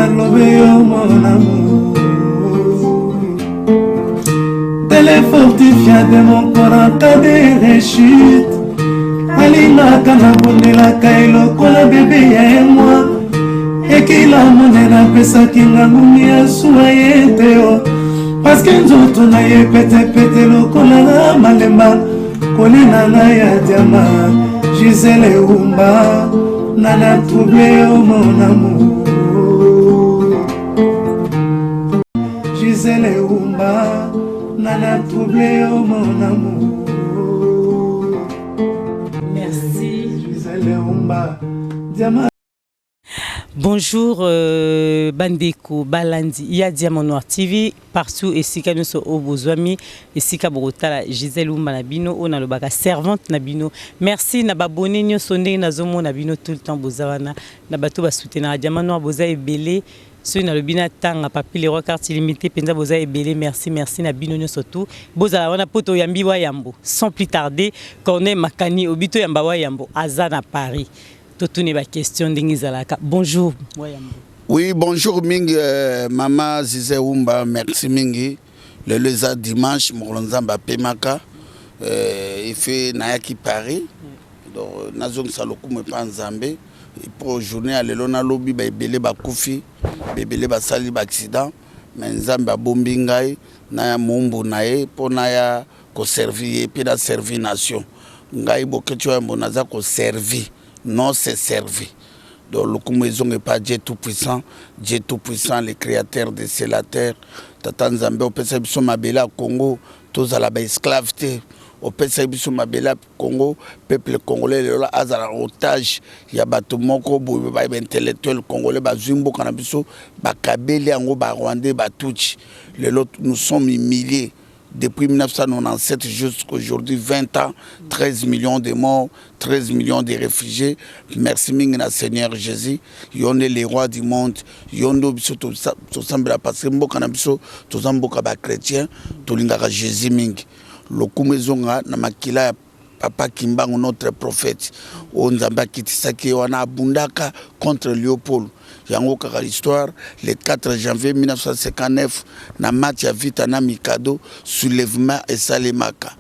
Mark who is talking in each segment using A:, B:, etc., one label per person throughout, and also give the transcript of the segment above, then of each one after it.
A: nalobi yo mon amour. Tele fortifia de mon corps en cas de rechute. Alingaka nabondelaka ye lokola bebe ya ye mwa ekila monene apesaki nga ngungi ya suwa ye te o parceke nzoto na ye petepete lokola na malemba koli na ngai ya diama gisele umba nana trouble yo mon amour gisele umba nana trouble yo mon amour.
B: Merci.
A: Gisele umba diama.
B: Bonjour euh, bandeko balandi ya Diamant Noir TV partout esika nyonso oyo bozwami esika bokotala Gisèle Wumba na bino oyo nalobaka servante na bino. Merci na babone nyonso ndenge nazomona bino tout le temps boza wana na bato basoutenaka Diamant Noir boza ebele soki nalobi natanga Papi Leroy carte illimité mpenza boza ebele. Merci, merci na bino nyonso tout bozala wana mpo toyambi wa yambo sans plus tarder. Corneille Makani obi toyamba wa yambo aza na Paris, totuni ba question ndenge ezalaka. Bonjour Wayambo.
C: Oui, bonjour mingi mama Zize Wumba, merci mingi. Lelo eza dimanche, mokolo Nzambe apemaka. Efe nayaki Paris. Donc nazongisa lokumu epa Nzambe. Po journée ya lelo nalobi ba ebele bakufi, ba ebele basali ba accident, mais Nzambe abombi ngai na moumbu na ye mpo naya koservi ye mpe na servi nation. Ngai Boketshu Wayambo naza koservi, non se servi. Donc lokumu ezonga epa Dieu tout puissant, Dieu tout puissant, le créateur de ciel la terre. Tata Nzambe opesa biso mabele ya Congo, tozala ba esclave te. Opesa biso mabele ya Congo, peuple congolais lelo azala otage ya bato moko boye ba intellectuel congolais bazwi mboka na biso bakabeli yango ba Rwandais ba Tutsi. Lelo nous sommes humiliés depuis 1997 jusqu'aujourd'hui, 20 ans, 13 millions de morts, 13 millions de réfugiés. Merci mingi na Seigneur Jésus. Yo nde le roi du monde. Yo nde biso tosambela parce que mboka na biso toza mboka ba chrétien, tolingaka Jésus mingi. Lokumu ezonga na makila ya Papa Kimbangu notre prophète. Oyo Nzambe akitisaki ye wana abundaka contre Léopold. Yango kaka histoire le 4 janvier 1959 na match ya Vita na Mikado soulèvement esalemaka.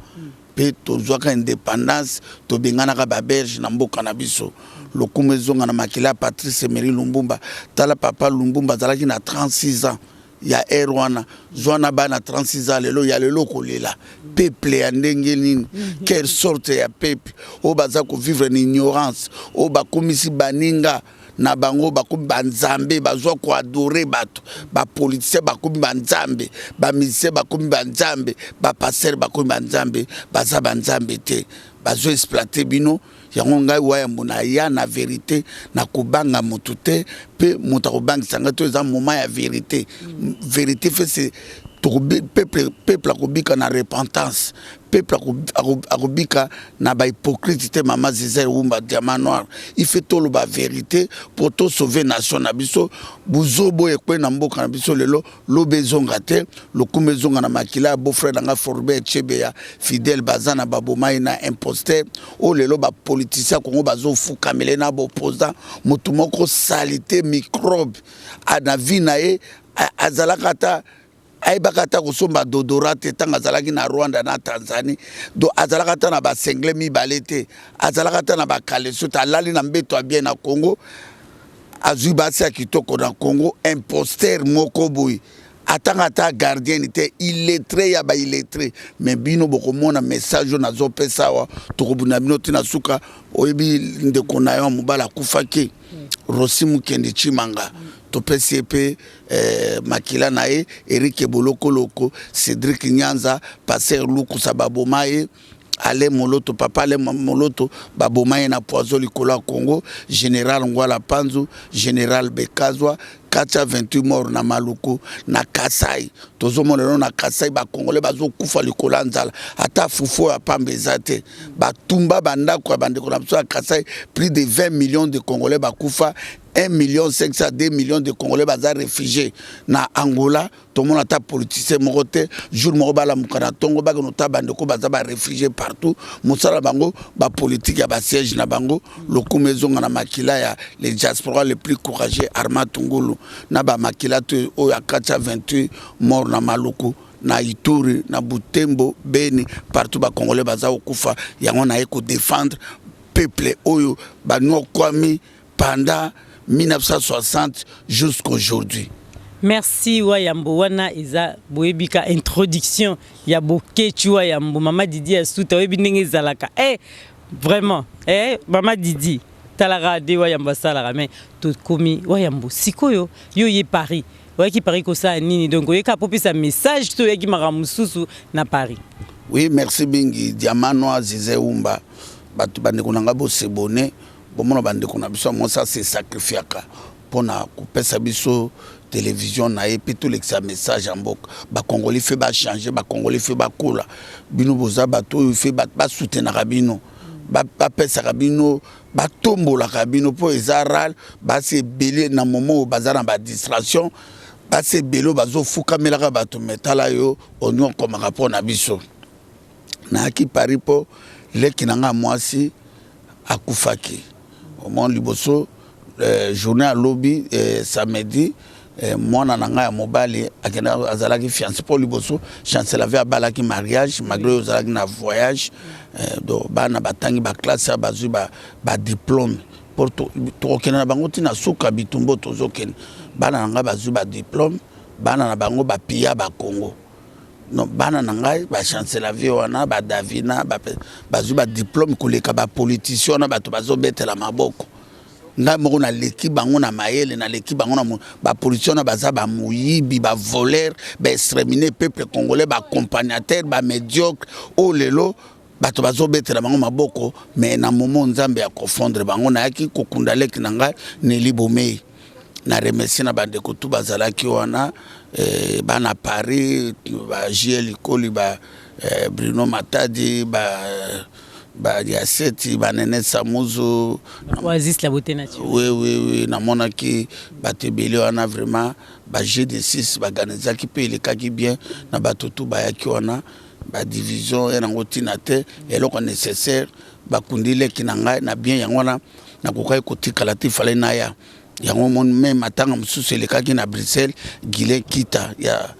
C: Pe tozwaka indépendance, tobenganaka ba Belge na mboka na biso. Lokumu ezonga na makila ya Patrice Emery Lumumba. Tala papa Lumumba azalaki na 36 ans ya ère wana, zwa na bana 36 ans lelo ya lelo kolela peuple ya ndenge nini? Quelle sorte ya peuple oyo baza kovivre na ignorance, oyo bakomisi baninga na bango bakomi banzambe, bazwa koadore bato, bapoliticien bakomi banzambe, bamusicien bakomi banzambe, bapasteur bakomi banzambe. Baza banzambe te, bazo exploite bino. Yango ngai Wayambo na ya na vérité, na kobanga motu te mpe moto akobangisa ngai to eza moment ya vérité. Vérité fe se peuple akobika na repentance, peuple akobika na bahypocrite te. Mama Zizer Wumba Diamant Noir, il faut toloba vérité po tosauve nation na biso. Buzobo ekwe na mboka na biso lelo, lobi ezonga te. Lokumu ezonga na makila ya beau-frère na nga Forbert Chebeya Fidèle baza na baboma ye na imposteur oyo lelo bapoliticien ya Congo bazofukamela na baopposant. Motu moko salité microbe na vie na ye, azalaka ata ayebaka ata kosomba dodora te ntango azalaki na Rwanda na Tanzanie. Donc azalaka ata na basengle mibale te, azalaka ata na bakaleso te. Alali na mbeto ya bien na Congo, azwi basi ya kitoko na Congo. Imposteur moko boye, atanga ata gardienne te, illettré ya baillettré. Mais bino bokomona message oyo nazopesa awa, tokobunda bino ntina suka. Oyebi ndeko na yo mobali akufaki, Rosi Mukendi Chimanga, topesi ye mpe makila na ye. Eric Bolokoloko, Cédric Nyanza, Pasteur Lukusa baboma ye. Ale Moloto, papa Ale Moloto baboma ye na poison likolo ya Congo. Général Ngwala Panzu, général Bekazwa, 428 morts na Maluku na Kasai. Tozomona lelo na Kasai bakongole bazokufa likolo ya nzala, ata fufu ya pamba eza te. Batumba bandako ya bandeko na biso ya Kasai, plus de 20 millions de Congolais bakufa. 1 million 500 2 millions de Congolais baza réfugiés na Angola. Tomona ata politicien moko te jour moko balamuka na ntongo, bakende ota bandeko baza baréfugiés partout. Mosala na bango, bapolitique ya basiège na bango. Lokumu ezonga na makila ya le diaspora le plus courageux, Armand Tungulu, na bamakila to oyo akati ya 28 mort na Maluku, na Ituri, na Butembo, Beni, partout Bacongolais baza kokufa. Yango naye kodéfendre peuple oyo banyokwami pendant 1960 jusqu'aujourd'hui.
B: Merci Wayambo. Wana eza boyebi ka introduction ya Boketshu Wayambo, Mama Didi ya suta. Oyebi ndenge ezalaka, vraiment, Mama Didi, talaka de Wayambo asalaka. Mais tokomi Wayambo sikoyo. Yo ye Paris, oyaki Paris kosala nini? Donc oyeka po opesa message to oyaki makambo mosusu na Paris?
C: Oui, merci mingi, Diamant Noir Zize Umba. Bato, bandeko na ngai, bosebone bomona bandeko na biso ya mwasi ase sacrifiaka mpona kopesa biso télévision na ye mpe tolekisa message ya mboka. Bakongoli fe bachange, Bakongoli fe bakola. Bino boza bato oyo fe basoutenaka bino, bapesaka bino, batombolaka bino, mpo eza rare. Basi ebele na momo oyo baza na badistraction, basi ebele oyo bazofukamelaka bato. Me tala yo, onyokomaka mpo na biso. Nayaki Paris mpo leki na ngai mwasi akufaki. Omoni, liboso journée alobi samedi, mwana na ngai ya mobali akende, azalaki fiancé. Mpo liboso Chancelave abalaki, mariage, malgré oyo ozalaki na voyage. Donc bana batangi baclasse, bazwi badiplôme mpo tokokende na bango ntina suka bitumba. Tozokende, bana na ngai bazwi badiplôme, bana na bango bapia Bakongo. Non, bana na ngai bachancelavier wana, badavina, bazwi badiplôme koleka bapoliticien wana bato bazobetela maboko. Ngai moko naleki bango na mayele, naleki bango na bapoliticien wana. Baza bamoyibi, bavoleur, baexterminer peuple congolais, baaccompagnateur, bamédiocre oyo lelo bato bazobetela bango maboko. Me na momo Nzambe ya kofondre bango. Nayaki kokunda leki na ngai Neli Bomei. Na remercie na bandeko tu bazalaki wana, bana Paris, ba Giel Ikoli, ba Bruno Matadi, ba Yaseti, banene Samuzu.
B: Oasis la beauté naturelle.
C: Oui, namonaki bato ebele wana. Vraiment, ba G de 6 baorganizaki mpe elekaki bien na bato tu bayaki wana. Badivision ye nango ntina te. Eloko nécessaire, bakundi leki na ngai na bien. Yango wana nakokaki kotikala te, fallait naya. Yango moni me matanga mosusu elekaki na Bruxelles. Gile Kita ya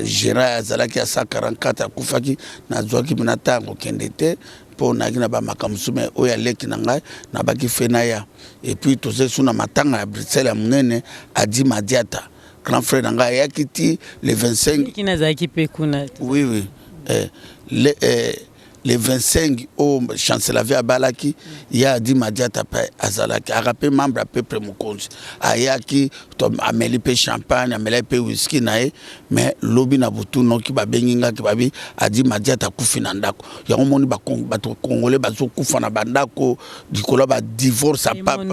C: gérard azalaki ya 144, akufaki. Nazwaki mpena ntango kokende te mpo nayaki na bamakambo mosusu. Me oyo aleki na ngai, nabaki fe na ya. Et puis tozali su na matanga ya Bruxelles ya monene, Adi Madiata, grand frère na ngai, ayaki ti le 25.
B: Kina azalaki mpe kuna.
C: Oui, le 25 oyo Chancelavie abalaki ye, Adi Madiata mpe azalaki aka mpe membre ya peuple mokonzi. Ayaki, ameli mpe champagne, amelaki mpe whisky na ye. Mais lobi na butu noki babengi ngaki, babi Adi Madiata akufi na ndako. Yango moni bato congolais bazokufa na bandako likolo ya badivorce ya papa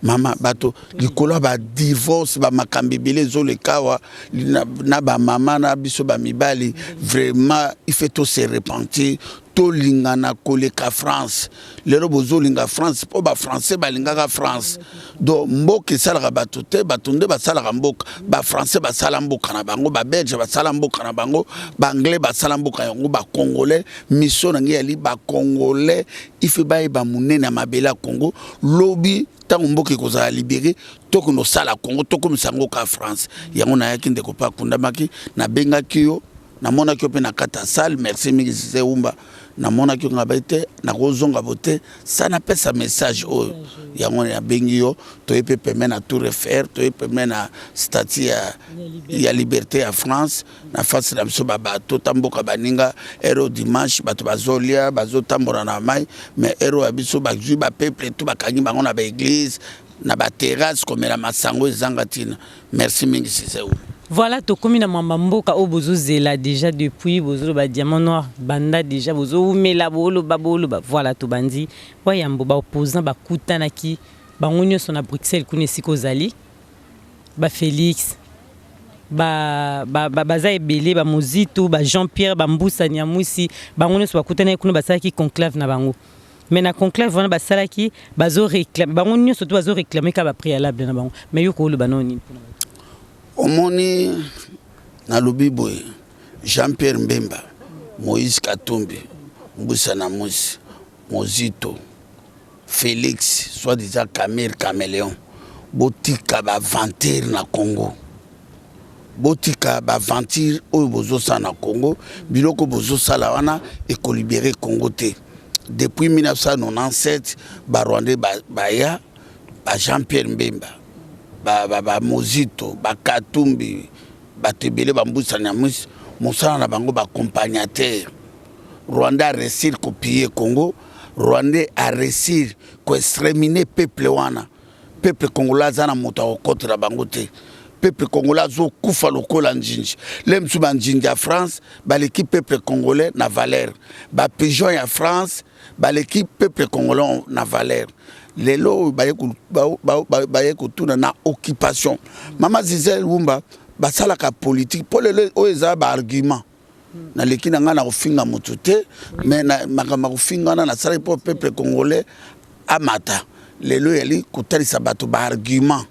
C: mama, bato likolo ya badivorce, bamakambo ebele ezoleka awa na bamama na biso bamibali. Vraiment, il faut to se repentir, tolingana koleka France. Lelo bozolinga France mpo Bafrançais balingaka France. Donc mboka esalaka bato te, bato nde basalaka mboka. Bafrançais basala mboka na bango, Babelge basala mboka na bango, Baanglais basala mboka yango. Bacongolais, mission na ngai yali Bacongolais ife bayeba monene ya mabele ya Congo. Lobi ntango mboka ekozala libéré, tokende osala Congo, tokomisa yango ka France. Yango nayaki. Ndeko mpe akundamaki, nabengaki yo, namonaki yo mpe na kati ya salle. Merci mingi, Sise Wumba. Namonaki yo, ngabai te, nakozonga bo te sa napesa message oyo. Yango nabengi yo. Toye mpe pembe na Tour Eiffel, toye pembe na statue ya liberté ya France na face na biso. Babato ta mboka baninga ero dimanche, bato bazolia, bazotambola na mai. Mais ero ya biso, bazwi bapeuple tu, bakangi bango na baéglise, na baterrasse, komela masango ezanga ntina. Merci mingi, Siseu.
B: Voilà, tokomi na mwamba mboka oyo bozozela déjà depuis. Bozoloba Diamant Noir banda déjà, bozowumela, boloba, boloba. Voilà, tobandi. Wayambo, baopposant bakutanaki bango nyonso na Bruxelles kuna esika ozali. Bafélix baza ba, ba, baza ebele, Bamozito, ba Jean Pierre, Bambusa Nyamwisi, bango nyonso bakutanaki kuna, basalaki conclave na bango. Mais na conclave wana basalaki, bazo réclamer bango nyonso to bazo réclamer ka ba préalable na bango. Mais yo koloba no nini mpona
C: Omoni, nalobi boye: Jean-Pierre Mbemba, Moïse Katumbi, Mbusa na Musi, Mozito, Félix, soi-disant Camille Caméléon, botika baaventure na Congo, botika baaventure oyo bozosala na Congo. Biloko bozosala wana ekolibérer Congo te. Depuis 1997, Barwandais baya, ba Jean Pierre Mbemba, Bamozito, Bakatumbi, bato ebele, Bambusa Nyamwisi, mosala na bango baaccompagnateur. Rwanda aréussir kopiller Congo, Rwandais aréussir koexterminer peuple wana. Peuple congolais aza na moto akokotela bango te. Peuple congolais azokufa lokola njinji. Le mosusu, banjinji ya France baleki peuple congolais na valeur, bapigeon ya France baleki peuple congolais na valeur. Lelo oyo baye kotuna na occupation. Mama Zizel Wumba, basalaka politique mpo lelo oyo eza baargument. Naleki na ngai na kofinga moto te, mais makambo ya kofinga wana nasalaki mpo peuple congolais amata. Lelo eyali kotalisa bato baargument: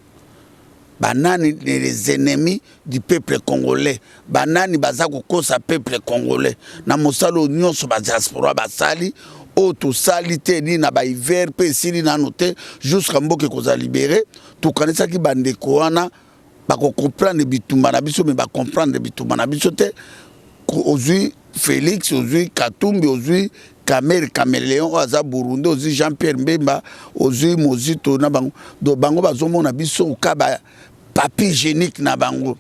C: banani les ennemis du peuple congolais, banani baza kokosa peuple congolais na mosala oyo nyonso badiaspora basali, oyo tosali te nini na bahiver mpe esili nano te jusqu'à mboka ekozala libéré. Tokanisaki bandeko wana bakocomprendre bitumba na biso, mais bacomprendre bitumba na biso te. Ozwi Félix, ozwi Katumbi, ozwi Kamerhe Caméléon oyo aza Burundi, ozwi Jean Pierre Mbemba, ozwi Mozito na bango. Donc bango bazomona biso ka ba papier hygiénique na bango.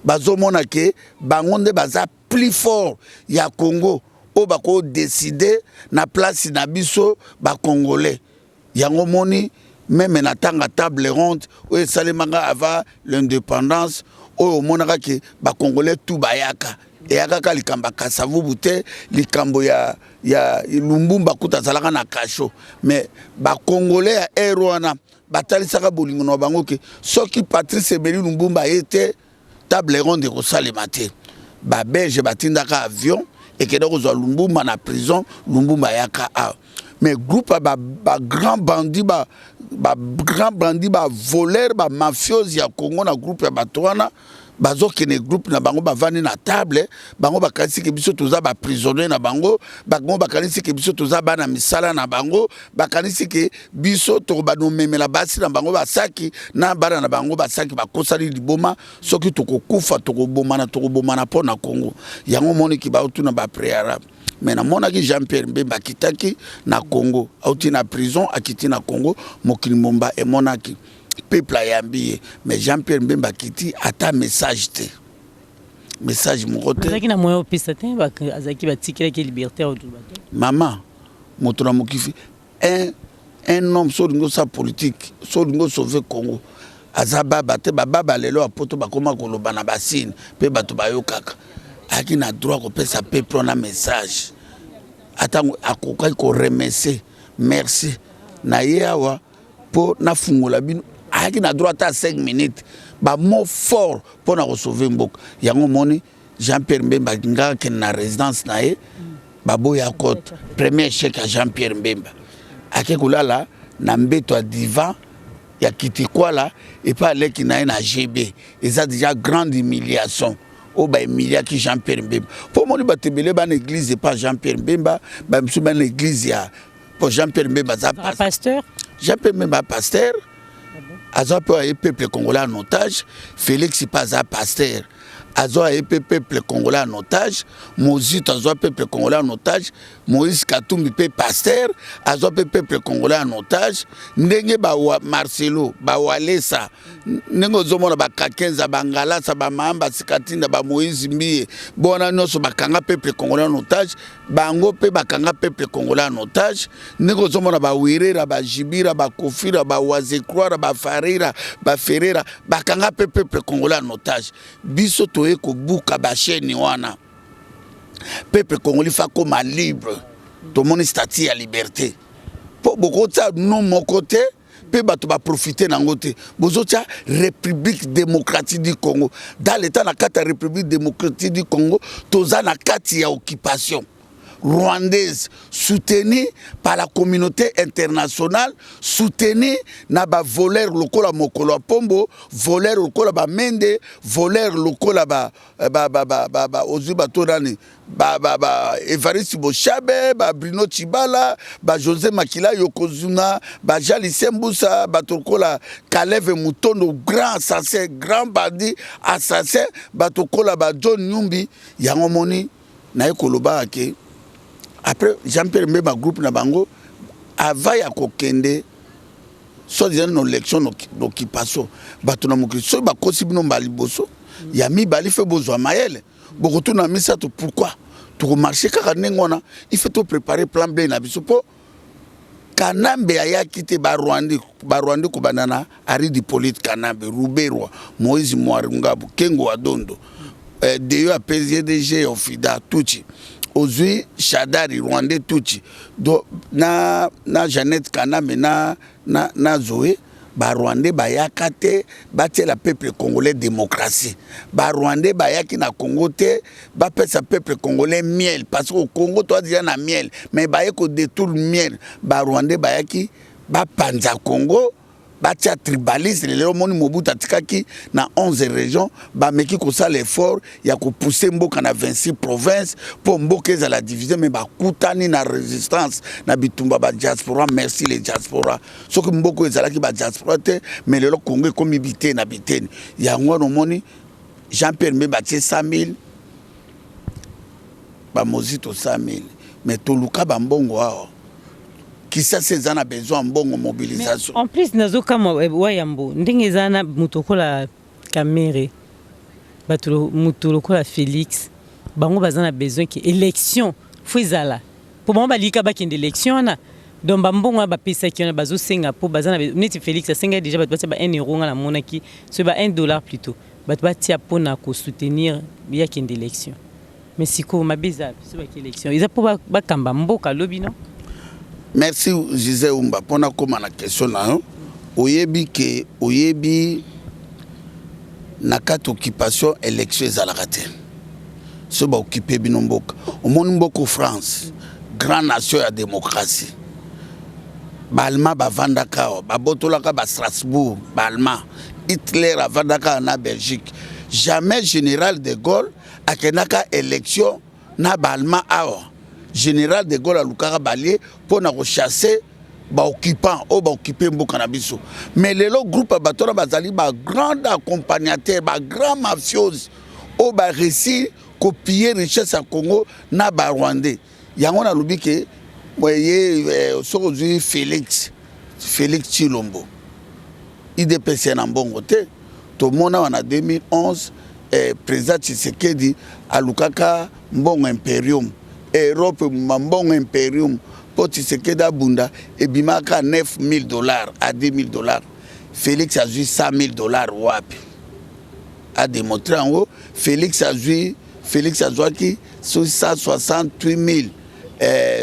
C: Bazomona ke bango nde baza plus fort ya Congo, oyo bakodécider na place na biso Bacongolais. Yango moni, même na ntango table ronde oyo esalemaka avant l'indépendance, oyo omonaka ke Bacongolais tu bayaka, eyakaka likambo ya Kasavubu te, likambo ya Lumumba kuta azalaka na kasho. Mais Bacongolais ya ère wana batalisaka bolingo na bango ke soki Patrice Emery Lumumba ye te, table ronde ekosalema te. Babelge batindaka avion ekende kozwa Lumumba na prison. Lumumba ayaka awa, mais groupe ya bagrand bandit, bagrand bandit, bavoleur, bamafiose ya Congo, na groupe ya bato wana bazokende, groupe na bango bavandi na table. Bango bakanisi ke biso toza baprisonnier na bango. Bango bakanisi ke biso toza bana misala na bango. Bakanisi ke biso tokobanomemela basi na bango basaki na bana na bango basaki. Bakosali liboma. Soki tokokufa, tokobomana, tokobomana mpo na Congo. Yango moniki baotuna bapréalable. Mais namonaki Jean Pierre Mbemba akitaki na Congo, auti na prison, akiti na Congo, mokili momba emonaki, peuple ayambi ye. Mais Jean Pierre Mbemba akiti, ata message te, message moko te.
B: Azalaki na moyen opesa te, azalaki, batikelaki liberté.
C: Mama, moto na mokifi, un homme, so olingi osala politique, so olingi osauve Congo, aza baba te. Bababa lelo ya Poto bakóma koloba na basine mpe bato bayokaka. Ayaki na droit kopesa peuple wana message, ata akokaki koremercier, merci na ye awa mpo nafungola bino. Ayaki na droit ata 5 minutes, bamot fort mpo na kosauve mboka. Yango omoni, Jean Pierre Mbemba alingaka akende na résidence na ye, baboya kote. Premier échec ya Jean Pierre Mbemba, ake kolala na mbeto ya divan ya Kitikwala epai aleki na ye na GB. Eza déjà grande humiliation oyo bahumiliaki Jean Pierre Mbemba. Mpo omoni bato ebele bana église epa Jean Pierre Mbemba, bamisu bana église ya, mpo Jean Pierre Mbemba aza
B: pasteur.
C: Jean Pierre Mbemba pasteur, aza mpe aye peuple congolais en otage. Félix mpe aza pasteur, azwa aye mpe peuple congolais en otage. Mozito azwa peuple congolais en otage. Moïse Katumbi mpe pasteur, azwa mpe peuple congolais en otage. Ndenge bawa Marcelo, bawalesa, ndenge ozomona bakakenza, bangalasa, bamahamba, Sikatinda, bamoïse Mbiye bona nyonso bakanga peuple congolais en otage. Bango mpe bakanga peuple congolais en otage. Ndenge ozomona bawirera, bajibira, bakofira, bawazecroire, bafarira, baferera, bakanga mpe peuple congolais en otage. Biso toye kobuka bachaîne wana. Peuple congolais fa koma libre. Tomoni statut ya liberté mpo bokotia no moko te mpe bato baprofite nango te. Bozotia République démocratique du Congo dans l'état. Na kati ya République démocratique du Congo, toza na kati ya occupation. rwandaise soutenue par la communauté internationale, soutenue na ba voleurs lokola Mokolo ya Pombo, voleur lokola ba Mende, voleur lokola ba ba ba ba ba, ba ozwi bato nani, ba ba ba Evariste Boshabe, ba Bruno Tshibala, ba José Makila Yokozuna, ba Jean Lucien Mbusa, bato lokola Kaleve Mutondo, grand assassin, grand bandit assassin, bato lokola ba John Numbi. Yango moni naye koloba ke après Jean-Pierre Mbemba, groupe na bango avant ya kokende soi-disant na élection d'occupation, bato na mokili, soki bakosi bino mbala liboso, ya mibali fe bozwa mayele, bokotuna misato pourquoi tokomarche kaka ndenge wana. Il faut topréparer plan B na biso, mpo Kanambe ayaki te. Barwandais, Barwandais kobanda na Henri Hippolyte Kanambe, Ruberwa, Moïse Mwarungabu, Kengo wa Dondo, Deyo apesi DG Ofida Tutsi, ozwi Shadari rwandais Tutsi do na Jeannette Kanambe na Zoé. Barwandais bayaka te batiela peuple congolais démocratie. Barwandais bayaki na Congo te bapesa peuple congolais miel, parce que au Congo toa déjà na miel, mais baye kodétourner miel. Barwandais bayaki bapanza Congo, batia tribalisme. Lelo omoni Mobutu atikaki na 11 région, bameki kosala effort ya kopousse mboka na 26 province mpo mboka ezala divise, mais bakutani na résistance na bitumba badiaspora. Merci les diaspora. Soki mboka ezalaki badiaspora te, mais lelo Congo ekomi biteni na biteni. Yango wana omoni Jean Pierre Mbe batie 100 000, bamozito 100 000, mais toluka bambongo awa. Kisasa eza na besoin ya mbongo, mobilisation.
B: En plus nazokamwa Wayambo, ndenge eza na moto lokola Kamerhe, bato moto lokola Félix, bango baza na besoin ke élection fo ezala, mpo bango balika bakende élection wana. Donc bambongo wana bapesaki wana, bazosenga mpo baza na neti Félix asengaki déjà bato batia ba 1 euro, nga namonaki soki ba 1 dollar plutôt, bato batia mpona kosoutenir yakende élection. Mais sikoyo mabe eza so baki élection eza mpo bakamba mboka lobi, non?
C: Merci Gisele Umba. Mpona kóma na question na yo, oyebi ke oyebi na kati occupation élection ezalaka te. So baoccupe bino mboka, omoni mboka France, grand nation ya démocratie, Baallemand bavandaka awa, babotolaka baStrasbourg, Baallemand. Hitler avandaka awa na Belgique. Jamais général de Gaulle akendaka élection na Baallemand awa. Général de Gaulle alukaka balie mpo na kochasser baoccupant oyo baoccupe mboka na biso. Mais lelo groupe ya bato wana bazali bagrand accompagnateur, bagrand mafiose oyo baréussir kopiller richesse ya Congo na Barwandais. Yango nalobi ke ye soki ozwi Félix Tshilombo, UDPS na mbongo te. Tomona awa na 2011, président Tshisekedi alukaka mbongo imperium Europe, mbongo imperium mpo Tshisekedi abunda, ebimaka 9000 dollars à 10 000 dollars. Félix azwi 100 000 dollars wapi? Adémontre yango. Félix azwi, Félix azwaki 168 000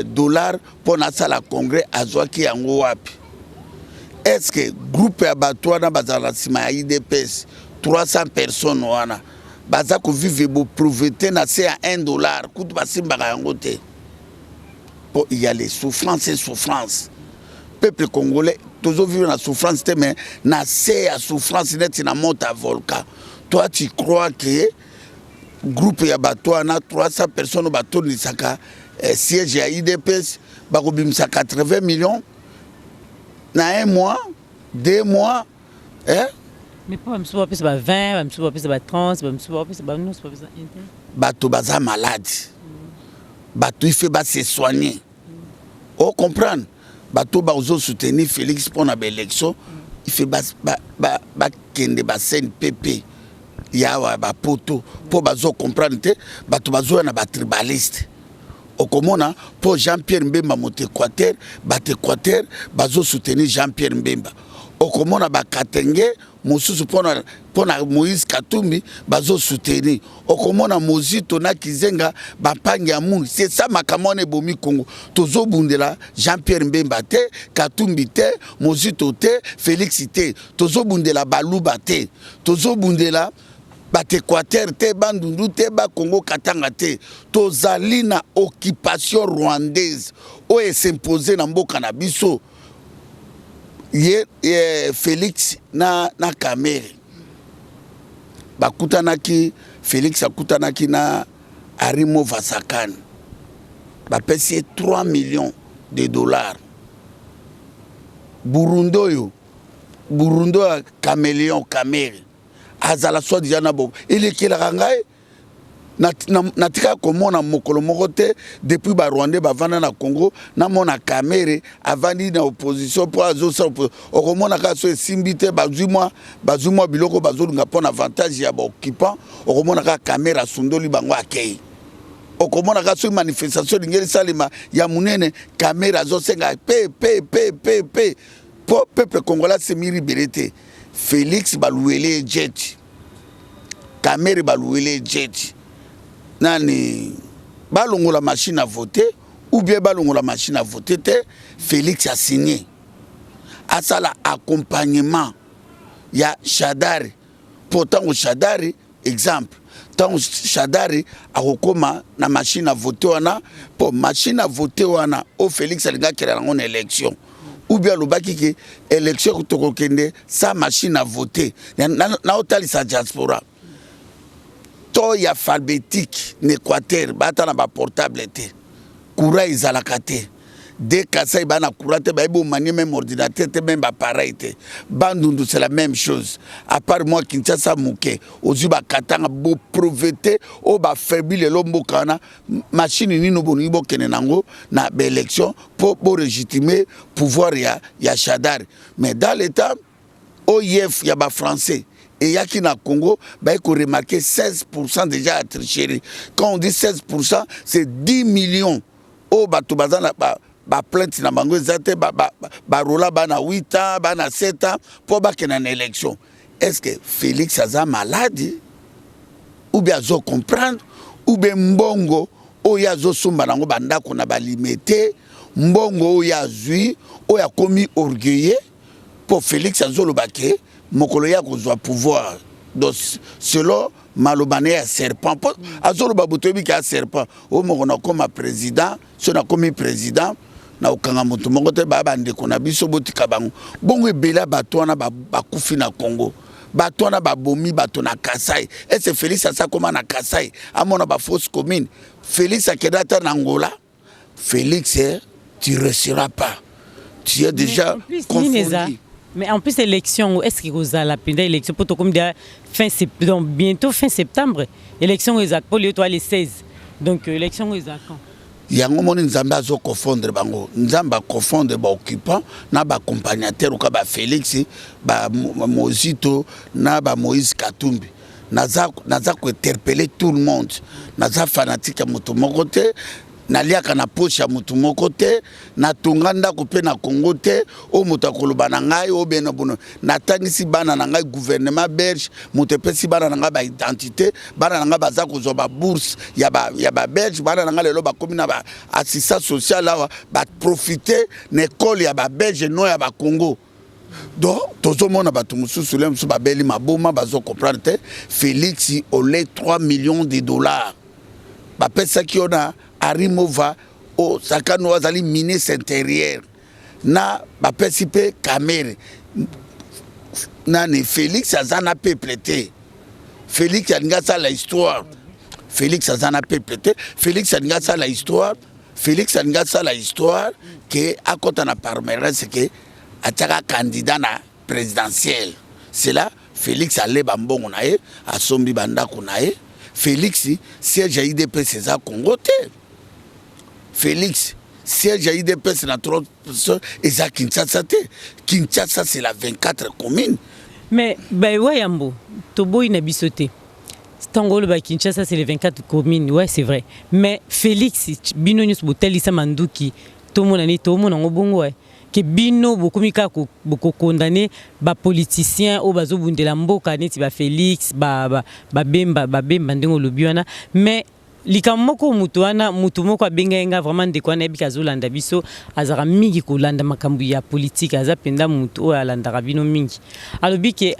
C: dollars mpo na asala congrès, azwaki yango wapi? Est ce que groupe ya bato wana bazala na nsima ya UDPS, 300 personnes wana baza kovivre bopauvreté na se ya 1 dollar, kutu basimbaka yango te, mpo il y a les souffrances et souffrances. Peuple congolais tozovivre na souffrance te, mais na se ya souffrance neti na moto ya volcan. Toi, tu crois que groupe ya bato wana, 300 personnes batondisaka siège ya UDPS, bakobimisa 80 millions na un mois, 2 mois, eh?
B: Mais mpo bamisusu bapesa ba 20, bamisusu bapesa ba 30, bamisusu bapesa banyonso bapesa.
C: Bato baza malade, bato ife base soigner, ocomprendre? Bato bazosoutenir Félix mpo na baélection, ife bakende baCNPP yawa bapoto mpo bazocomprendre te. Bato bazoya na batribaliste, okomona mpo Jean Pierre Mbemba moto Équateur, bato Équateur bazosoutenir Jean Pierre Mbemba. Okomona bakatenge mosusu mpona Moïse Katumbi bazosoutenir. Okomona Mozito na Kizenga, bampangi ya munu. C'est ça makambo wana ebomi Kongo. Tozobundela Jean Pierre Mbemba te, Katumbi te, Mozito te, Félix te. Tozobundela Baluba te, tozobundela. Bato Équateur te, Bandundu te, Bakongo Katanga te. Tozali na occupation rwandaise oyo es'impose na mboka na biso. Ye, ye Félix na Kamerhe bakutanaki. Félix akutanaki na Arimo Vasakan, bapesi ye 3 millions de dollars. Burundi oyo, Burundi oyo caméléon Kamerhe azala soi déjà na bo elekelaka ngai. Natikaka komona mokolo moko te depuis Barwandais bavanda na Congo, namona Kamerhe avandi na opposition mpo azosala. Okomona kaka so esimbi te, bazwi mwa biloko bazolinga mpo na avantage ya baoccupant, okomona kaka Kamerhe asundoli bango, akei. Okomona kaka soki manifestation elingi esalema ya monene, Kamerhe azosenga pe pe pe pe pe mpo peuple congolais asemi libéré te. Félix baluwele ye jet, Kamerhe baluwele ye jet. Nani balongola machine à voter ou bien balongola machine à voter te, Félix asigné asala accompagnement ya Shadari mpo ntango Shadari, exemple, ntango Shadari akokóma na machine à voter wana, mpo machine à voter wana oyo Félix alingi akela yango na élection, ou bien alobaki ke élection tokokende sa machine à voter. Naotalisa diaspora to ya alphabétique na Équateur, bata na baportable te, courant ezalaka te. De Kasai baa na courant te, bayebi omanie même ordinateur te, même baappareil te. Bandundu, c'est la même chose, à part moi Kinshasa moke ozwi bakatanga bopauvreté oyo bafaibli lelo mboka wana. Machine nini bolingi bokende nango na baélection mpo bolégitimer pouvoir ya Shadari? Mais dans l'état OIF ya bafrançais eyaki na Congo, baye koremarquer 16 déjà ya tricherie. Quand on dit 16, c'est 10 millions oyo bato baza na baplainte na bango eza te, barola bana 8 ans, bana 7 ans mpo bakende na élection. Est ce que Félix aza malade ou bien azocomprendre ou bien mbongo oyo azosomba nango bandako na balime te, mbongo oyo azwi, oyo akomi orgueilleux? Mpo Félix azoloba ke mokolo ya kozwa pouvoir, donc selon maloba na ye ya serpent, mpo azoloba boto oyebi ke ya serpent oyo, moko nakóma président, so nakomi président, nakokanga moto moko te, baya bandeko na biso, botika bango bongo. Ebele ya bato wana bakufi na Congo, bato wana babomi bato na Kasai. Ese Félix asa koma na Kasai, amona bafosse commune? Félix akende ata na Angola. Félix, eh, tu réussiras pas, tu es déjà
B: confondu. Mais en plus, élection, est-ce que kozala mpenza élection? Mpo tokomi déjà fin, donc bientôt fin septembre. Élection eza mpo lelo toa le 16, donc élection eza quand?
C: Yango moni Nzambe azoconfondre bango. Nzambe aconfondre baoccupant na baaccompagnateur oka bafélix, bamozito na bamoïse Katumbi. Naza kointerpeller tout le monde. Naza fanatique ya moto moko te, naliaka na poche ya motu moko te, natonga ndako mpe na Kongo te oyo moto akoloba na ngai oyo bena bono. Natangisi bana na ngai, gouvernement belge moto epesi bana na ngai baidentité, bana na ngai baza kozwa babourse ya babelge. Bana na ngai lelo bakomi na baassistance sociale awa, baprofite na ekole ya babelge no ya bakongo. Donc tozomona bato mosusu le mosusu babeli maboma, bazocomprendre te. Félix ole 3 millions de dollars bapesaki yo na Arimova Osakano, azali ministre intérieur, na bapesi mpe Kamerhe. Nani Félix aza na peuple te. Félix alingi asala histoire. Félix aza na peuple te. Félix alingi asala histoire. Félix alingi asala histoire ke akɔta na palmarès ke atiaka candidat na présidentielle. C'est là Félix aleba mbongo na ye, asombi bandako na ye. Félix, siège ya UDPS eza Congo te. Félix, siège ya UDPS na trois eza Kinshasa te. Kinshasa, c'est la 24 commune.
B: Mais baewa yambo toboyi na biso te. Ntango oloba Kinshasa, c'est les 24 communes, ouais, c'est vrai, mais Félix, bino nyonso botalisa manduki, tomona nini, tomona yango bongo ke bino bokomi kaka bokokondane bapoliticien oyo bazobundela mboka neti bafélix, babemba, babemba ndenge olobi wana. Mais likambo moko, motu wana, motu moko abengai nga vraiment, ndeko wana ayebiki, azolanda biso, azalaka mingi kolanda makambo ya politike, aza mpenza motu oyo alandaka bino mingi, alobi ke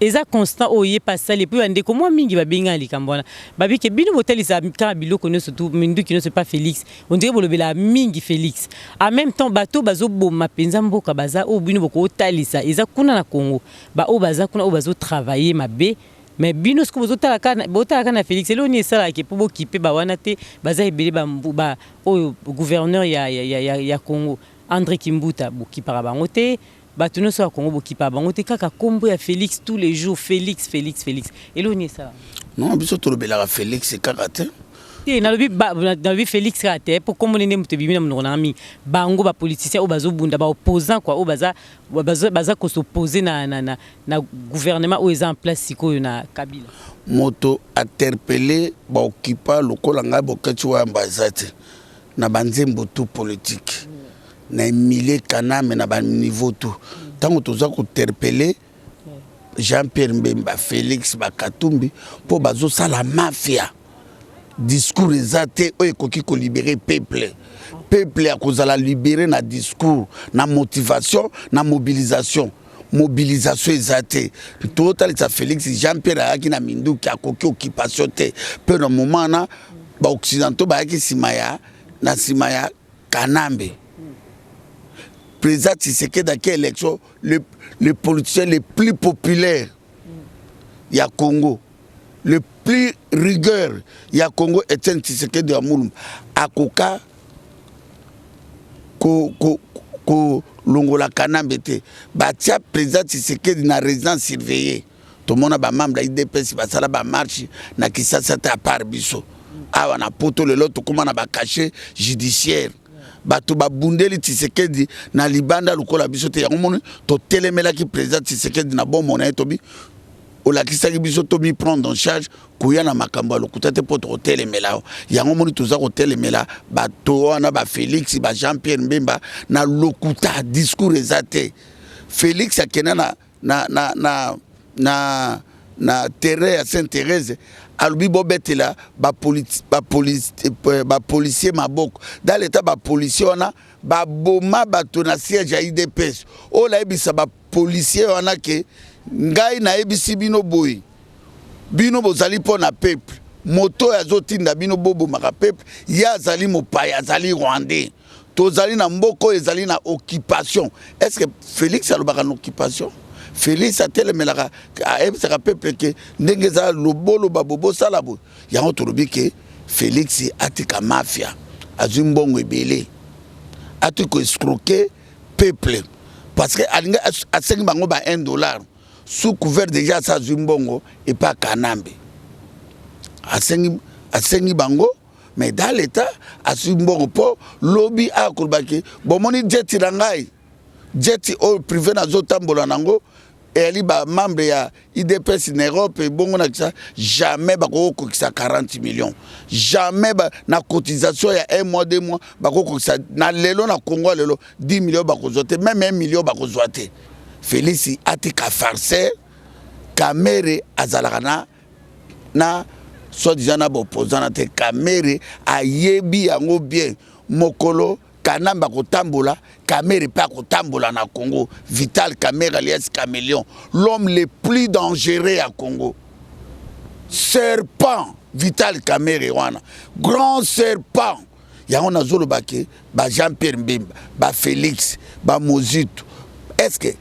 B: Eza constant oyo ye pe asali epuis ba ndeko mwa mingi ba bengi nga na likambo wana ba bi ke bino botalisa kaka biloko nioso tout minduki nioso epa Felix on dirait bolobelaka mingi Felix en meme temps bato oyo bazo boma penza mboka baza oyo bino boko talisa eza kuna na Congo ba oyo baza kuna oyo bazo travailler mabe mais bino sikoyo bozo tala kaka botala kaka na Felix eloko nini esalaka ke po bokipe ba wana te baza ebele ba ba oyo gouverneur ya ya ya Congo Andre Kimbuta bokipaka bango te Batu nioso ya Congo bokipa bango te kaka kombo ya Felix tous les jours Felix Felix Felix eloko nini esalaka?
C: Non biso tolobelaka Felix kaka te.
B: Te nalobi ba nalobi Felix kaka te po kombo ne nde mutu ebimi na munoko na nga mingi bango ba politiciens oyo bazo bunda ba opposants quoi oyo baza baza baza ko s'opposer na na na na gouvernement oyo eza en place sikoyo na Kabila.
C: Moto interpelle ba occupants lokola ngai Boketshu Wayamba aza te na ba nzembo tout politique. Na humilie kanambe na ba niveau tout tango toza ko terpele Jean Pierre Mbemba Felix ba Katumbi po bazo sala mafia discours eza te oyo ekoki ko libere peuple peuple akozala libere na discours na motivation na mobilisation mobilisation eza te totalisa Felix Jean Pierre ayaki na minduki akoki occupation te pe na moment wana ba occidentaux bayaki sima ya na sima ya Kanambe président Tshisekedi ake élection le, le politicien le plus populaire ya Congo le plus rigueur ya Congo Etienne Tshisekedi ya Mulumba akoka ko, ko, kolongola Kanambe te batia président Tshisekedi na résidence surveillée tomona ba membre ya udps basala ba marche na kisasa te apart biso awa na poto lelo tokóma na ba cachet judiciaire bato babundeli Tshisekedi na libanda lokola biso te yango moni totelemelaki président Tshisekedi na bomoi na ye tobi olakisaki biso tomi prendre en charge koya na makambo ya lokuta te mpo tokotelemela yo yango moni toza kotelemela bato wana ba Felix ba Jean Pierre Mbemba na lokuta discours eza te Felix akenda na na na na na na terrain ya Sainte Thérèse alobi bobetela bapolicier ba ba maboko dans l'état bapolicier wana baboma bato na siège ya idps oyo nayebisa bapolicier wana ke ngai nayebisi bino boye bino bozali mpo na peuple moto oyo azotinda bino bobomaka peuple ye azali mopaya azali rwandais Tozali na mboka oyo ezali na occupation. Est-ce que Felix alobaka na occupation? Felix atelemelaka ayebisaka peuple ke ndenge eza loboloba bobosala boye. Yango tolobi ke Felix atika mafia, azwi mbongo ebele, atika ko escroquer peuple parce que alingi asengi bango ba 1 dollar sous couvert déjà asa azwi mbongo epa Kanambe asengi asengi bango mais dans l'état azwi mbongo mpo lobi akoloba ke bomoni jeti na ngai jeti oyo privé nazotambola nango eyali bamembre ya idps na europe ebongo na kisa jamais bakokokisa 40 millions jamais ba, na cotisation ya 1 mois 2 mois bakokokisa na lelo na congo ya lelo 10 millions bakozwa te meme 1 million bakozwa te félix atika farceur kamere azalaka na na soit disant na baopposant na te kamere ayebi yango bien mokolo kanambe akotambola kamere mpe akotambola na congo vital kamere alias caméléon l'homme le plus dangereux ya congo serpent vital kamere wana grand serpent yango nazoloba ke ba jean pierre mbemba ba félix ba mozitu est ce que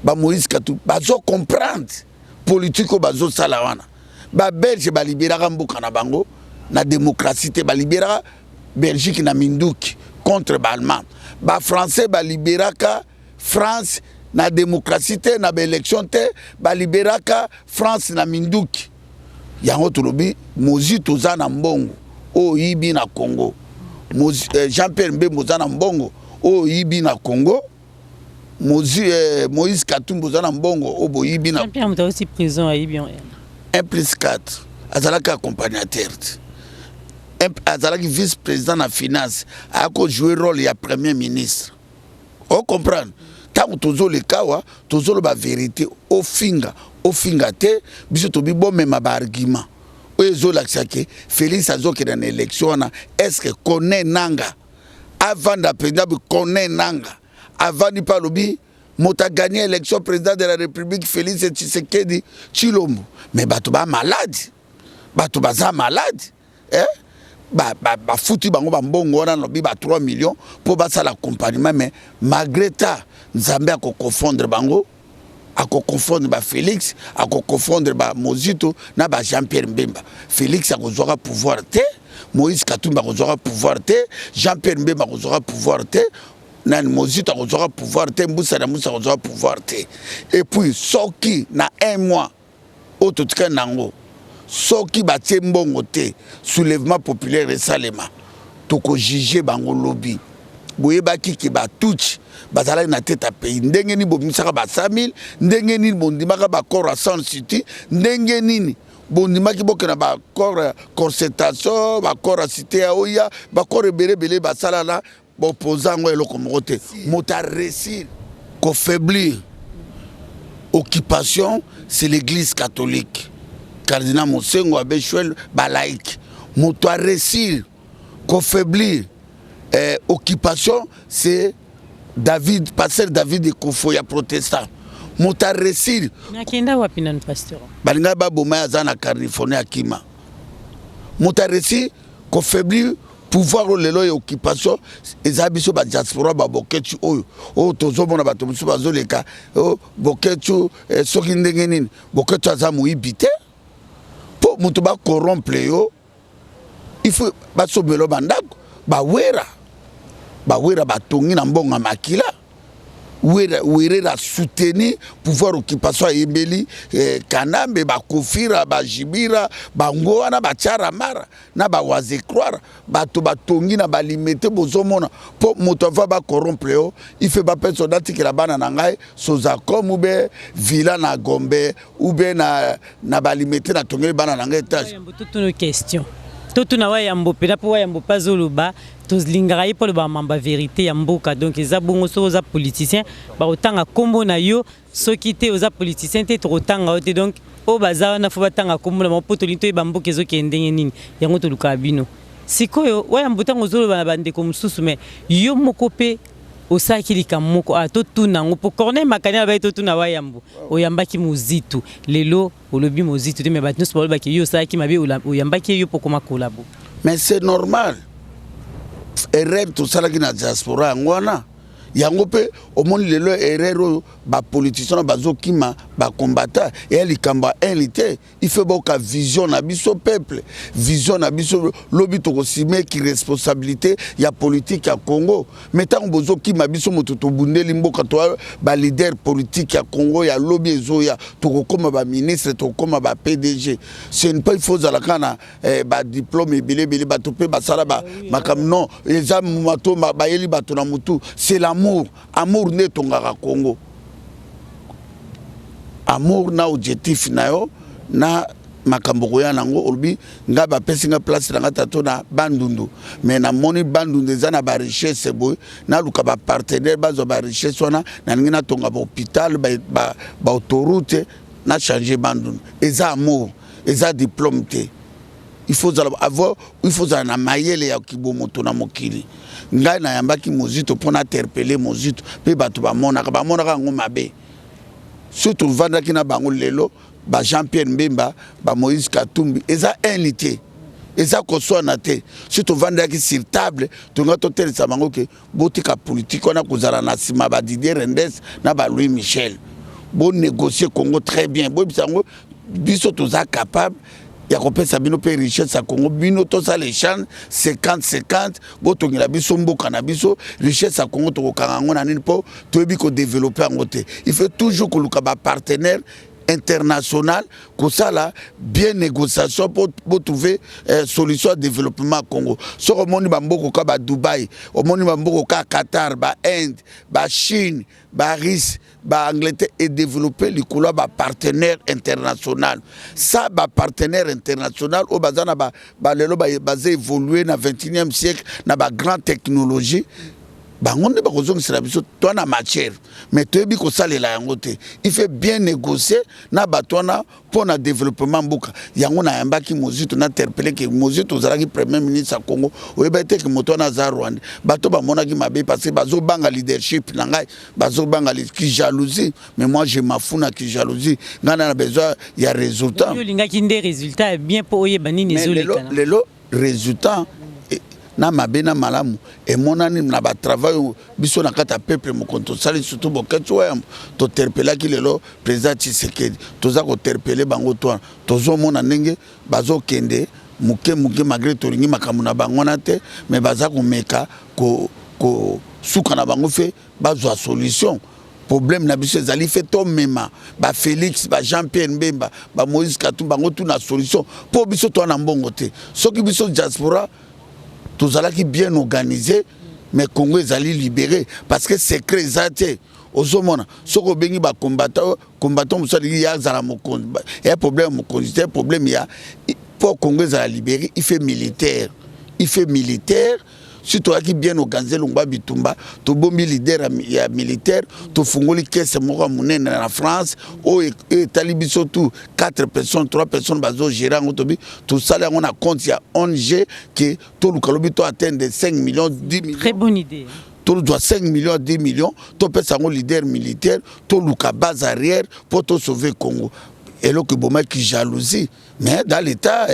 C: ba moïse katu bazo comprendre Politique oyo bazo sala wana ba belge ba liberaka mboka na bango na démocratie te ba liberaka Belgique na minduki contre ba allemand ba français ba liberaka France na démocratie te na ba élection te ba liberaka France na minduki yango tolobi mozi toza na mbongo oyo oyibi na Congo eh, Jean Pierre Mbemba oza na mbongo oyo oyibi na Congo Mozi, eh, Moïse Katumbi oza na mbongo oyo boyibi na
B: Pierre moto aussi prison ayibi
C: 1 plus 4 azalaki accompagnateur te azalaki vice président na finance ayako jouer rôle ya premier ministre o comprendre ntango tozoleka awa tozoloba verité ofinga ofinga te biso tobi bomema baargument oyo ezolakisa ke félix azokende na élection wana est ce que connaît nanga avanda mpenza Corneille Nanga avandi mpe alobi Moto agagné élection président de la République, Félix Tshisekedi Tshilombo. Mais bato ba malade, bato baza malade, eh? Bafuti ba, ba bango bambongo wana, lobi ba 3 millions mpo basala accompagnement. Mais malgré ta, Nzambe akoconfondre bango, akoconfondre baFélix, akoconfondre baMozito na baJean Pierre Mbemba. Félix akozwaka pouvoir te, Moïse Katumbi akozwaka pouvoir te, Jean Pierre Mbemba akozwaka pouvoir te, nani, Mozito akozwaka pouvoir te, Mbusa na Mbusa akozwaka pouvoir te. Et puis soki na un mois oyo totikali nango, soki batie mbongo te, soulèvement populaire esalema, tokojuger bango lobi. Boyebaki ke batutsi bazalaki na tete ya pays. Ndenge nini bobimisaka ba 100 000? Ndenge nini bondimaka baaccord ya Sun City? Ndenge nini bondimaki bokenda baaccord ya concertation, baaccord ya cité ya oya, baaccord ebele ebele basalala? Bopoza yango eloko moko te. Moto aréussir kofaiblir occupation, c'est l'Église catholique, cardinal Mosengo, abbé Choel, balaïque. Moto aréussir kofaiblir occupation, c'est David, pasteur David Ekofo ya protestant. Moto aréussir.
B: Nakenda wapi nanu, pasteur?
C: Balingaki baboma ye, aza na Californie, akima. Moto aréussir kofaiblir pouvoir oyo lelo ya occupation, eza biso badiaspora, baBoketshu oyo tozomona bato mosusu bazoleka Boketshu soki ndenge nini. Boketshu aza moyibi te. Mpo moto bacorrompre yo, il faut basombela bandako. Bawera, bawera batongi na mbongo ya makila. Werera soutenir pouvoir occupation, ayembeli Kanambe, bakofira, bajibira bango wana, batiara mara na bawazecroire. Bato batongi na baLimete, bozomona. Mpo moto ava bacorrompre yo, ife bapesa, natikela bana na ngai Sozacom ube villa na Gombe ube na baLimete, natongeli bana na ngai étage.
B: Totuna question, totuna Wayambo mpena, mpo Wayambo mpe azoloba, tolingaka ye mpo aloba mamba vérité ya mboka. Donc eza bongo, soki oza politicien, bakotanga nkombo na yo. Soki te, oza politicien te, tokotanga yo te. Donc oyo baza wana, fo batanga nkombo na bango, mpo tolingi toyeba mboka ezokende ndenge nini. Yango tolukaka bino sikoyo. Wayambo, ntango ozoloba na bandeko mosusu, mais yo moko mpe osalaki likambo moko ah, totuna yango, mpo Corneille Makani abai totuna Wayambo. Oyambaki Mozitu, lelo olobi Mozitu te, mais bato nyonso balobaki yo osalaki mabe, oyambaki ye, yo mpo koma kolabo.
C: Mais c'est normal, erreur tosalaki na diaspora yango wana. Yango mpe omoni lelo erreur oyo bapoliticien na bazokima bacombattant, eya likambo ya haine te. Il faut boka vision na biso peuple, vision na biso lobi tokosimeki responsabilité ya politique ya Congo. Mais ntango bozokima biso, moto tobundeli mboka, to baleader politique ya Congo ya lobi ezoya, tokokóma baministre, tokokóma ba PDG. Ce n'est pas il faut ozala kaka na badiplôme ebele ebele. Bato mpe basala makambo. Non, eza mato bayeli bato na motu, c'est l'amour. Amour nde etongaka Congo. Amour na objectif na yo na makambo koya nango. Olobi ngai bapesi nga place na nga tato na Bandundu, mais namoni Bandundu eza na barichesse boye, naluka bapartenaire bazwa barichesse wana, nalingi natonga bahôpital, baautoroute, nachanger Bandundu. Eza amour, eza diplôme te. Il faut ozala avo, il faut ozala na mayele ya kibomoto na mokili. Ngai nayambaki Mozito mpo na interpeller Mozito, mpe bato bamonaka yango mabe. Soki tovandaki na bango lelo, ba Jean Pierre Mbemba, ba Moïse Katumbi, eza haine te, eza koswana te. Soki tovandaki sur table, tonga totelisa bango ke botika politike wana, kozala na nsima ba Didier Reynders na ba Louis Michel, bonégocier Congo très bien. Boyebisa yango, biso toza capable ya kopesa bino mpe richesse ya Congo. Bino tosala échange 50 50, botongela biso mboka na biso. Richesse ya Congo tokokanga yango na nini? Mpo toyebi kodévelopper yango te. Il faut toujours koluka bapartenaire international, kosala bien négociation mpo botrouver solution ya développement ya Congo. Soki omoni bamboka ka baDubai, omoni bamboka ka Qatar, baInde, baChine, baRusse, baAngleterre edéveloppe likolo ya bapartenaire international. Sa bapartenaire international oyo baza na balelo, baza évolue na 21e siècle na bagrand technologie. Bango nde bakozongisela biso toa na matière, mais toyebi kosalela yango te. Il faut bien négocier na bato wana mpo na développement mboka. Yango nayambaki Mozito, nainterpeller ke Mozito ozalaki premier ministre ya Congo, oyebaki te ke moto wana aza Rwanda. Bato bamonaki mabe parce que bazobanga leadership na ngai, bazobanga ki jalousie. Mais moi, je m'en fous na ki jalousie. Ngai na besoin ya résultat.
B: Olingaki nde résultat ya bien mpo oyeba nini ezolekana.
C: Lelo résultat na mabe na malamu emonani na batravail oyo biso na kati ya peuple mokonzi tosali, surtout Boketi Wayambo. Tointerpellaki lelo président Tshisekedi, toza kointerpeller bango to wana. Tozomona ndenge bazokende moke moke, malgré tolingi makambo na bango wana te, mais baza komeka kosuka na bango, fe bazwa solution. Problème na biso ezali fe tomema bafélix, bajean Pierre Mbemba, bamoïse Katumbi, bango tu na solution, mpo biso toa na mbongo te. Soki biso diaspora tozalaki bien organisé, mais Congo ezali libéré, parce que secret eza te. Ozomona, soki obengi bacombattant, combattant mosusu alingi ye azala mokonzi, ya problème ya mokonzi te. Problème ya mpo Congo ezala libéré, il faut militaire, il faut militaire. Si toyaki bien organisé, longwa bitumba, tobombi leader ya militaire, tofungoli caisse moko ya monene na France oyo etali biso tu, 4 personnes, 3 personnes bazogérer yango. Tobi tosali yango na compte ya ONG ke toluka lobi to atteindre 5 millions, 10 millions.
B: Très bonne idée.
C: Tozwa 5 millions, 10 millions, topesa yango leader militaire, toluka base arrière mpo tosauve Congo. Eloko ebomaki jalousie, mais dans l'état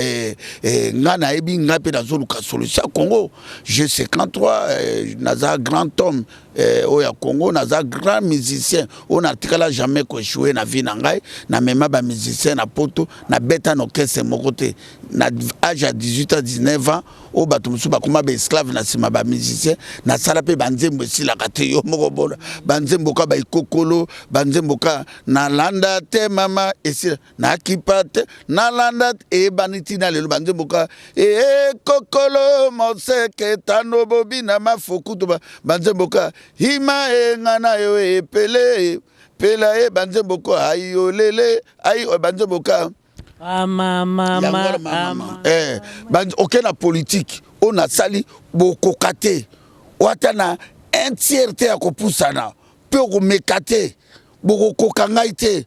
C: nga nayebi, nga mpe nazoluka solution ya Congo. J'ai 53, naza grand homme oyo ya Congo, naza grand musicien oyo natikala jamais koéchouer na vie na ngai. Namema bamusicien na poto, nabeta na orchestre moko te. Na age ya 18 à 19 ans oyo bato mosusu bakóma baesclave na nsima bamusicien, nasala mpe banzembo esilaka te. Yo moko bona banzembo ka baikokolo, banzembo ka nalanda te, mama esila, nakipa te, nalanda te, eyebani ntina lelo. Banzembo ka ekokolo moseke tano bobina mafokutu, banzembo ka hima enga na yo epele pela ye, banzembo ko ayolele ayi, banzembo ka
B: Mama.
C: Oke na politike oyo nasali, bokoka te ata na un tiers te ya kopusana mpe okomeka te, bokokoka ngai te.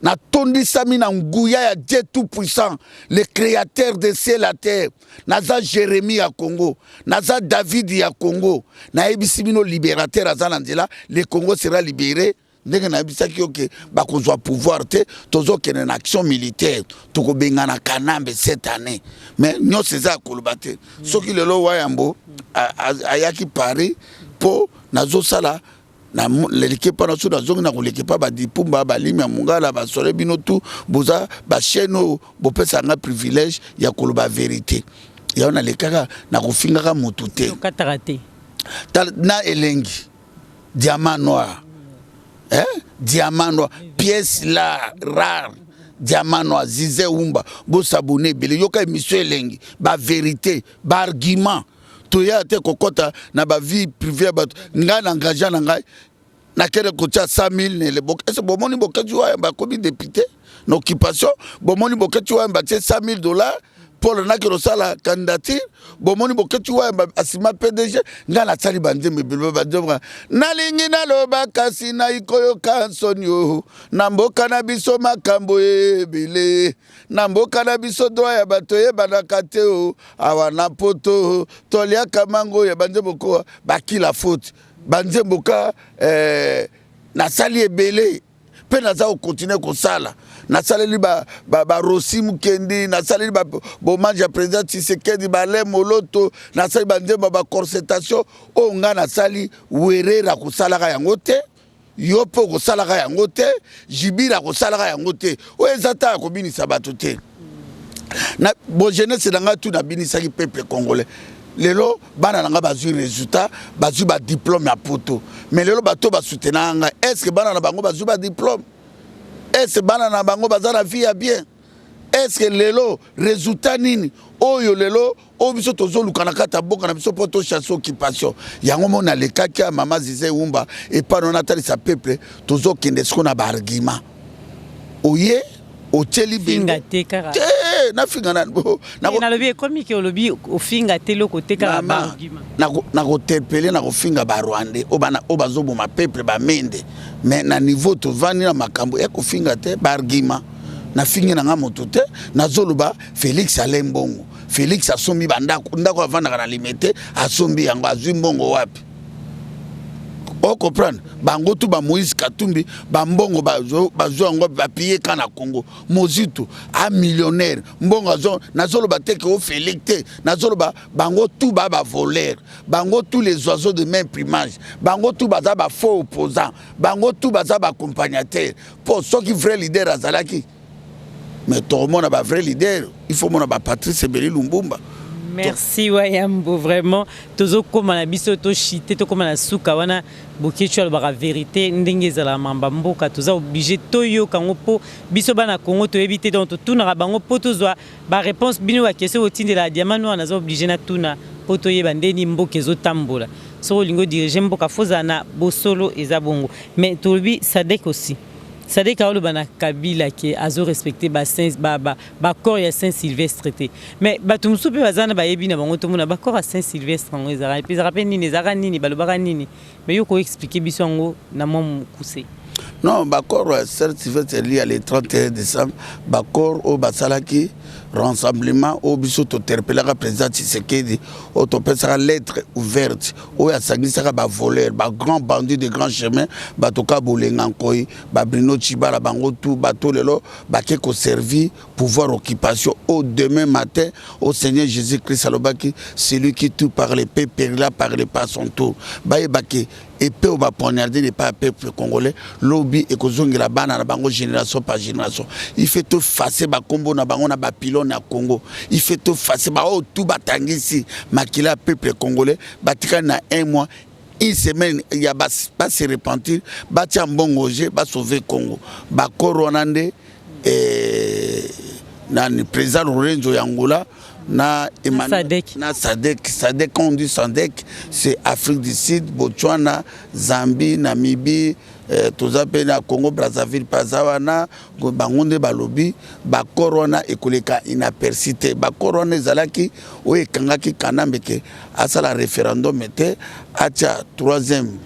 C: Natondisami na nguya ya Dieu tout puissant, le créateur de ciel la terre. Naza Jérémie ya Congo, naza David ya Congo. Nayebisi bino, libérateur aza na nzela. Le Congo sera libéré. Ndenge nayebisaki yo ke bakozwa pouvoir te, tozokende na action militaire, tokobengana Kanambe cette année. Mais nyonso eza ya koloba te. Soki lelo Wayambo ayaki Paris mpo nazosala lelike mpa na so, nazongi na koleka epa badipumba, balimi ya mongala, basole. Bino tu boza bachaîne oyo bopesaka nga privilège ya koloba vérité. Yango nalekaka na kofingaka motu te.
B: Okataka te.
C: Na elengi diamant noir, eh? Diamant noir, pièce la rare, diamant noir, Zize Wumba. Bosabone ebele, yoka émission elengi, bavérité, baargument. Toya te kokɔta na bavie privée ya bato. Ngai na engagé na ngai, nakende kotia 100 000 nele. Ese bomoni Boketi Wayamba akomi député na occupation? Bomoni Boketi Wayamba atie 100 000 $ mpona nakende kosala candidature? Bomoni Boketi Wayamba asima PDG? Ngai nasali banzembo ebele, banzembo nalingi naloba, kasi naikoyoka nsoni o na mboka na biso. Makambo ebele na mboka na biso, droit ya bato eyebanaka te. O awa na poto toliaka mango ya banzembo koa bakila faute, banzembo ka nasali ebele mpe naza kocontinuer kosala. Nasaleli barosi Mukendi, nasaleli bomanje ya président Tshisekedi, bale Moloto, nasali banzembo ya baconcertation oyo ngai nasali. Werera kosalaka yango te, yo mpe okosalaka yango te, Jibira akosalaka yango te. Oyo eza ta ya kobinisa bato te. Na bojeunesse na ngai tu nabinisaki peuple congolais. Lelo bana na ngai bazwi résultat, bazwi badiplôme ya poto. Mais lelo bato basoutenaka ngai, est ce que bana na bango bazwi badiplôme? Est ce bana na bango baza na vie ya bien? Est ce que lelo résultat nini oyo lelo oyo biso tozoluka na kati ya mboka na biso mpo tochasse occupation? Yango mo nalekaki ya mama Zize Wumba epano, natalisa peuple tozokende siko na baargument oye otieli
B: te.
C: Te, nafinga nani?
B: Nalobi ekomi ke olobi ofinga te, eloko te, kaka baargument.
C: Nakoterpele, nakofinga Barwandais oyo bazoboma peuple bamende, mais na niveau tovandi na makambo ya kofinga te, baargument. Nafingi na nga moto te. Nazoloba Félix ale mbongo, Félix asombi bandako, ndako avandaka na Limete, asombi yango, azwi mbongo wapi? Ocomprendre? Bango tu, bamoïse Katumbi, bambongo bazwa yango, bapille ka na Congo. Mozito a millionnaire, mbongo azo. Nazoloba te ke o Félix te, nazoloba bango tu ba bavoleur, bango tous les oiseaux de même plumage, bango tu baza bafaux opposant, bango tu baza baaccompagnateur. Mpo soki vrai leader azalaki, mais tokomona bavrai leader, il faut mona baPatrice Emery Lumumba.
B: Merci Wayambo, vraiment tozokóma na biso toshite, tokóma na suka wana. Boketshu alobaka vérité ndenge ezalaka mamba mboka, toza obligé toyoka yango mpo biso bana Congo toyebi te. Donc totunaka bango mpo tozwa baréponse. Bino baquestion botindela Diamant Noir, naza obligé natuna mpo toyeba ndeni mboka ezotambola. Soki olingi odirige mboka, fozala na bosolo, eza bongo. Mais tolobi SADC aussi, SADC aoloba na Kabila ke azorespecte baaccord ya Saint Sylvestre te. Mais bato mosusu mpe baza na bayebi na bango, tomona baaccord ya Saint Sylvestre yango ezalaka mpe nini, ezalaka nini, balobaka nini? Mais yo koexplike biso yango na mwa mokuse.
C: Non, baaccord ya Saint Sylvestre eli ya le 31 décembre, baaccord oyo basalaki rassemblement oyo biso toterpelaka président Tshisekedi, oyo topesaka lettre ouverte, oyo asangisaka bavoleur, bagrand bandit de grand chemin, bato ka Bolenga Nkoi, baBruno Tshibala, bango tu bato lelo bake koservir pouvoir occupation. Au demain matin, au Seigneur Jésus Christ alobaki: celui qui tue par l'épée périra par l'épée à son tour. Bayebaki épée oyo bapoignarde n'est pas peuple congolais, lobi ekozongela bana na bango, génération par génération. Il faut toeffacer bakombo na bango na bapylône ya Congo. Il faut toeffacer baoyo tu batangisi makila ya peuple congolais. Batikali na un mois, une semaine ya base repentir, batia mbongo je basauve Congo. Bakoro wana nde nani, président Lourenço ya Angola na
B: Emmanuel,
C: na SADC. SADC, quand on dit SADC, c'est Afrique du Sud, Botswana, Zambie, Namibie, toza mpe na Congo Brazzaville mpe aza wana. Bango nde balobi baaccord wana ekoleka inaperçu te. Baaccord wana ezalaki oyo ekangaki Kanambe ke asala référendum te, atia troisième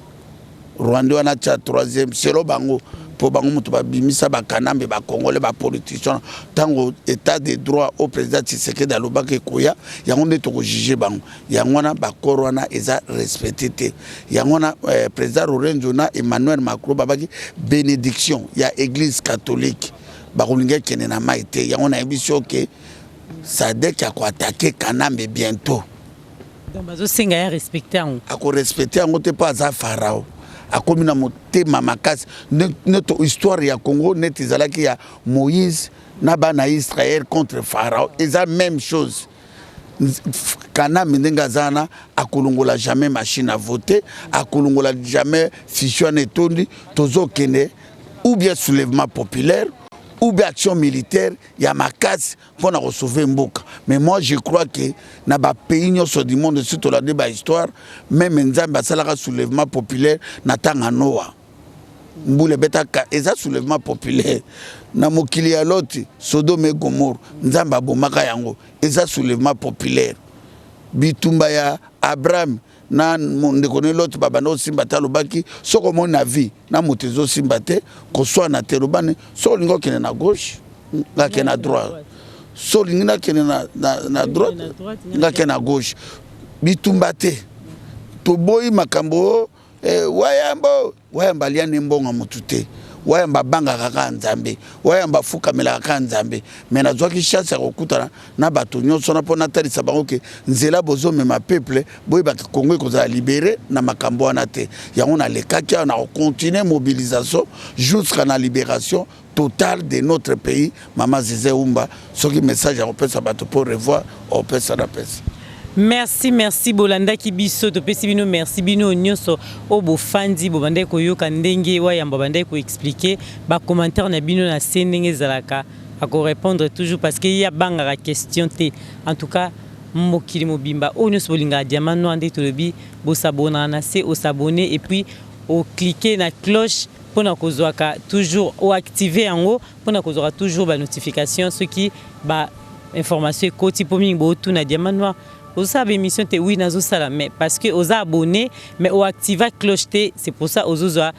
C: Rwanda wana, atia troisième selo bango, mpo bango moto babimisa bakanambe, bacongolais, bapoliticien. Ntango état de droit au président Tshisekedi alobaki ekoya, yango nde tokojuge bango. Yango wana baaccord wana eza respecté te. Yango wana président Lourenço na Emmanuel Macron babaki bénédiction ya Église catholique, bakolinga ekende na mai te. Yango nayebi so ke SADC akoattaquer Kanambe bientôt.
B: Donc bazosenga ya respecte yango.
C: Akorespecte yango te, mpo aza farao, akomi na motema makasi. Neti histoire ya Congo, neti ezalaki ya Moïse na bana Israel contre Pharaon, eza même chose. Kanambe ndenge aza wana, akolongola jamais machine à voter, akolongola jamais fichier wana etondi. Tozokende ou bien soulèvement populaire ou bien action militaire ya makasi mpona kosauve mboka. Mais moi, je crois que na bapays nyonso du monde, si tolandi bahistoire, même Nzambe asalaka soulèvement populaire na ntango ya Noa, mbula ebetaka, eza soulèvement populaire. Na mokili ya Loti, Sodome et Gomore, Nzambe abomaka yango, eza soulèvement populaire. Bitumba ya Abraham na ndeko ne Lot, babanda kosimba te, alobaki soki omoni na vie na moto ezosimba te, koswana te, lobani soki olingi okende na gauche, ngake na droite, so olingi nakende na droite, ngake na gauche. Bitumba te, toboyi makambo. Wayambo, Wayamba alia ne mbongo ya motu te. Wayamba abangaka kaka Nzambe, Wayamba afukamelaka kaka Nzambe. Me nazwaki chance ya kokutana na bato nyonso wana mpo natalisa bango ke nzela bozomema peuple, boyebaki Congo ekozala libéré na makambo wana te. Yango nalekaki awa na kocontinue mobilisation jusqu'à na libération totale de notre pays. Mama Zize Umba, soki message ya kopesa bato mpo revoir opesa, napesa.
B: Merci, merci. Bolandaki biso, topesi bino merci, bino nyonso oyo bofandi, bobandaki koyoka ndenge Wayamba bandaki koexplike. Bacommentaire na bino na se, ndenge ezalaka, akorépondre toujours parce que ye abangaka question te. En tout cas, mokili mobimba oyo nyonso bolingaka Diamant Noir, nde tolobi bosabonaka na se, osabone et puis oclique na cloche mpona kozwaka toujours, oactive yango mpona kozwaka toujours banotification soki ba Information ekoti mpo mingi bootuna Diamant Noir ozosala baémission te. Oui, nazosala, mais parce que oza abonné mais oactiva cloche te, c'est pour ça ozozwa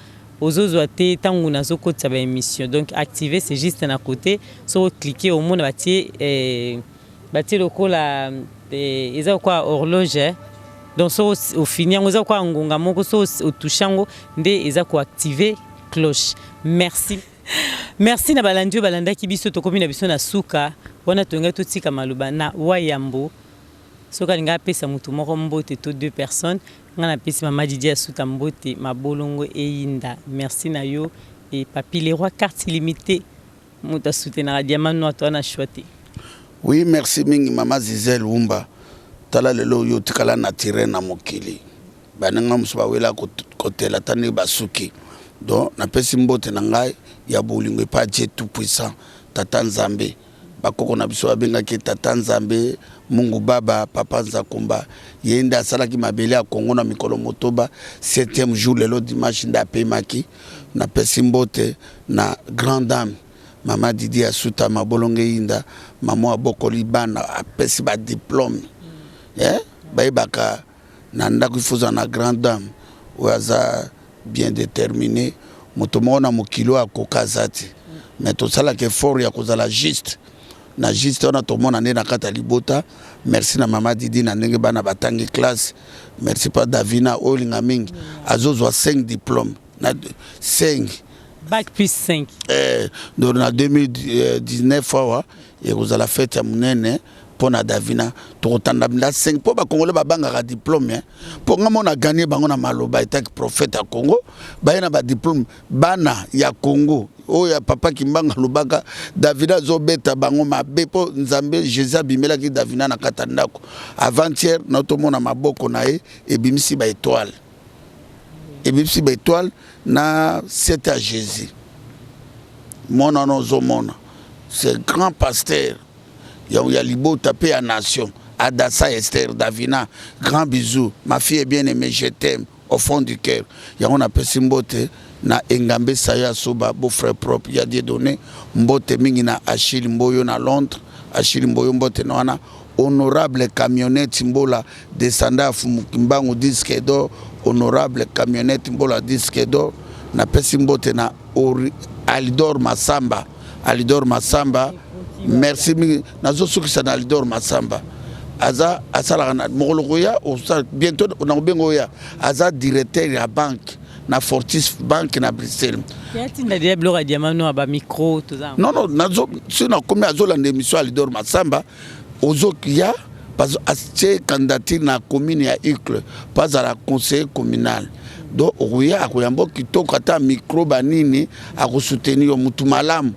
B: te ntango nazokotisa baémission. Donc activer, c'est juste na côté, soki oclique, omona batie batie lokola eza lokola horloge, eh. Donc soki ofini yango, eza lokola ngonga moko, soki otouche yango nde eza koactive cloche. Merci, merci na balandi oyo balandaki biso. Tokomi na biso na suka wana. Tolingai totika maloba na Wayambo, soki alingai apesa motu moko mbote to deux personnes. Ngai napesi mama Didi Asuta mbote, mabolongo eyinda, merci na yo. E Papi Leroy, carte illimité, moto asoutenaka Diamant Noir, toa na choix te.
C: Oui, merci mingi, mama Zizel Wumba. Tala, lelo oyo otikala naturel na mokili, baninga mosusu bawela kotela ata ndenge basuki. Donc napesi mbote na ngai ya bolingo epa Dieu tout puissant, Tata Nzambe. Bakoko na biso babengaki Tata Nzambe Mungu Baba, Papa Nzakomba. Ye nde asalaki mabele ya Kongo na mikolo 8, septième jour, lelo dimanche, nde apemaki. Napesi mbote na grande dame, mama Didi Asuta, mabolonge yinda, mama abokoli bana, apesi badiplôme, eh? Bayebaka na ndako ifo ozala na grande dame oyo aza bien déterminé. Moto moko na mokili oyo akoka aza te, mais tosalaka effort ya kozala juste na juste wana, tomona nde na kati ya libota. Merci na mama Didi na ndenge bana batangi classe. Merci pa Davina oyo olinga mingi, azozwa 5 diplôme na 5.
B: Bac plus 5.
C: Donc na 2019 awa ekozala fête ya monene mpo na Davina. Tokotanda nda 5 mpo bakongole babangaka diplôme, mpo nga mona gagné bango na maloba etaki prophète ya Congo. Baye na badiplôme, bana ya Congo oyo ya papa Kimbanga alobaka, Davina azobeta bango mabe mpo Nzambe Jésus abimelaki Davina na kati ya ndako avant-hier. Na tomona maboko na ye ebimisi baétoile, ebimisi baétoile na sete ya Jésus. Mwana wana ozomona, c'est grand pasteur ya libota mpe ya nation. Adassa Esther Davina, grand bisou, ma fille bien aimée, je t'aime au fond du cœur. Yango napesi mbote na Engambe Sayo Asuba, beau-frère propre ya Dieu donné. Mbote mingi na Achille Mboyo na Londres. Achille Mboyo, mbote na wana. Honorable Camionnette Mbola, descendant ya Fumu Kimbangu, disque d'or. Honorable Camionnette Mbola, disque d'or. Napesi mbote na Alidor Masamba. Alidor Masamba, merci mingi. Nazosukisa na Alidor Masamba, aza asalaka na mokolo koya, bientôt nakobenga oya, aza directeur ya banque na Fortis Bank na Bruxelles.
B: Atinda deja biloko ya Diamant Noir, bamicro toza.
C: Non, nazo soki nakomi, azolanda émission. Alidor Masamba, ozoya, atie candidature na commune ya Uccle mpo azala conseiller communal. Donc okoya, akoyamba kitoko, ata micro banini, akosoutenir yo. Mutu malamu,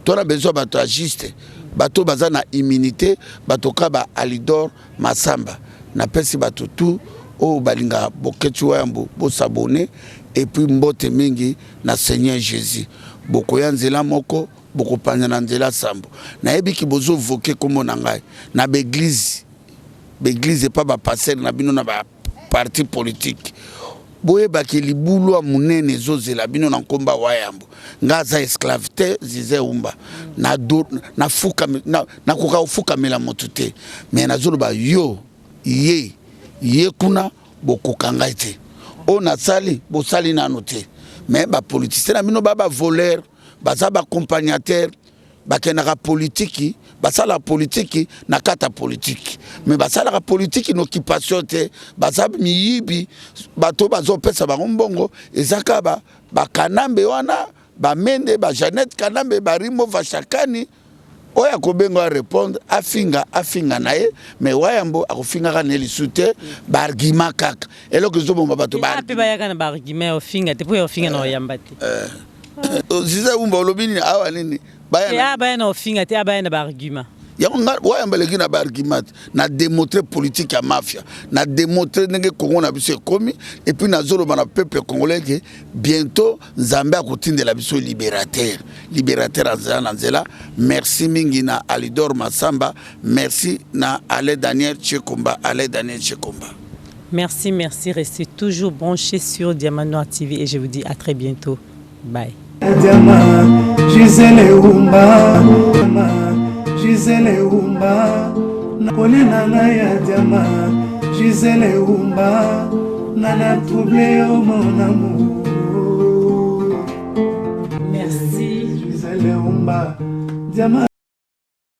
C: tona besoin bato ya juste, bato baza na immunité, bato ka ba Alidor Masamba. Napesi bato tu oyo balingaka Boketi Wayambo, bosabone. Et puis mbote mingi na Seigneur Jésus. Bokoya nzela moko, bokopanza na nzela sambo. Nayebiki bozovoke nkombo na ngai na baeglise, baeglise epa bapasteur na bino, na baparti politique. Boyebaki libulu ya monene ezozela bino na nkomba Wayambo. Nga aza esclave te, Zize Umba, nakoka kofukamela motu te, mais nazoloba yo ye ye kuna, bokoka ngai te. Oyo nasali, bosali nano te. Mais bapoliticien na bino ba bavoleur, baza baaccompagnateur, bakendaka politiki, basalaka politiki na kati ya politiki, mais basalaka politiki na occupation te. Baza miyibi. Bato bazopesa bango mbongo eza kaka bakanambe wana, bamende, bajeannette Kanambe, barimo vashakani. Oyo akobenga arépondre, afinga, afinga na ye, mais Wayambo akofingaka na ye lisu te. Baargument kaka eloko ezobomba bato.
B: Mpe bayaka na baargument ya ofinga te, mpo ya ofinga na oyamba te.
C: Ziza Wumba, olobi nini awa? Nini?
B: Baya na ofinga te, abaya na baargument.
C: Yango nga Wayamba eleki na baargument te. Na démontre politique ya mafia, na démontre ndenge Kongo na biso ekomi. Et puis nazoloba na peuple congolais ke bientôt Nzambe akotindela biso libérateur. Libérateur azala na nzela. Merci mingi na Alidor Masamba, merci na Ale Daniel Chekomba, Ale Daniel Chekomba.
B: Merci, merci. Restez toujours branchés sur Diamant Noir TV et je vous dis à très bientôt. Bye.
A: Diamant, Gisèle Umba. Gisele Wumba, kolie na ngai ya diama. Gisele Wumba, nana trouble yo mon amour.
B: Merci.
A: Gisele Wumba, diama.